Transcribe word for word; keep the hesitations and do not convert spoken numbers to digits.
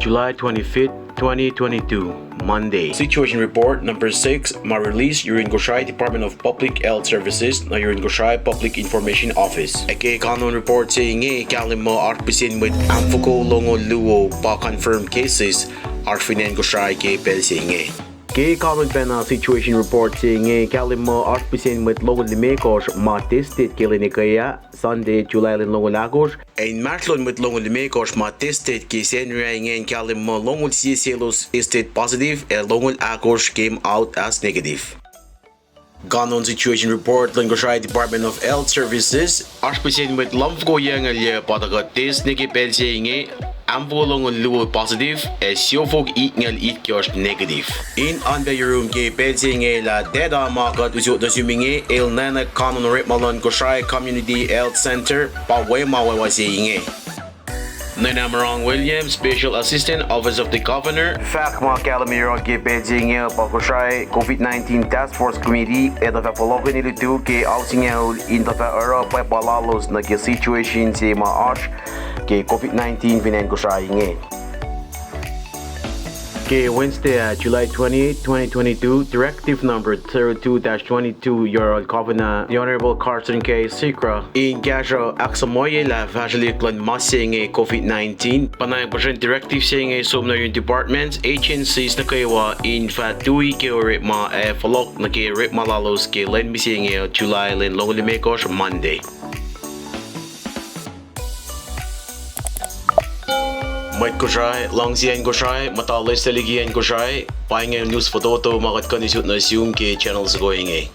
July twenty-fifth, twenty twenty-two, Monday. Situation report number six ma release yurin Kosrae Department of Public Health Services nuh yurin Kosrae Public Information Office. Ac ke kanon report se inge kahlwem muh oasr pihsen mwet amfoko longoul luo pa confirmed cases oasr fin acn Kosrae ke pacl se inge. Ke kanon pacna situation report se inge kahlwem muh oasr pihsen mwet longoul limekohsr ma tested ke lwen ekuh ah, Sunday, July lwen longoul ahkosr. Ac inmahsrlon mwet longoul limekohsr ma tested ke Sacnri ah ingacn kahlwem muh longoul sie selos tested positive ac longoul ahkosr came out as negative. Kanon situation report luhn Kosrae Department of Health Services, oasr pihsen mwet luhmfoko yucngucul yac pa tuhkuh test nuh ke pacl se inge, amfoko longoul luo positive ac siofok itngucul itkohsr negative. In oan pac yurum ke pacl se inge lah data ma kuht usot nuh sum inge el nwacna kanon orekma luhn Kosrae Community Health Center pa we ma wewa se inge. Ninamarang William, Special Assistant, Office of the Governor. Fahk ma kahlwem yohrohl ke pacl se inge pa Kosrae COVID nineteen Task Force Committee ac tuh fah fohlohkihn lutu ke ao singucul in tuh fah oruh pwacpa lalos nuh ke situation se ma oasr ke COVID nineteen fin acn Kosrae inge. Ke Wednesday ah, July twenty-eighth, twenty twenty-two, Directive Number thirty-two dash twenty-two yohrohl Governor, the Honorable Carson K. Sigrah, in kahsruh ahksamohye lah fahsrwelihk luhn mas se inge COVID nineteen. Pacna puhsren directive se inge som nuh yurin departments, agencies nuh kwewa in fah tui ke orekma ac fohlohk nuh ke orekma lalos ke lwen mihsenge, July lwen longoul limekohsr, Monday. Mwet Kosrae, luhngse acn Kosrae, muhta loeslac liki acn Kosrae, pa inge news fototo ma kuht kuh in usot nuh sum ke channel soko inge.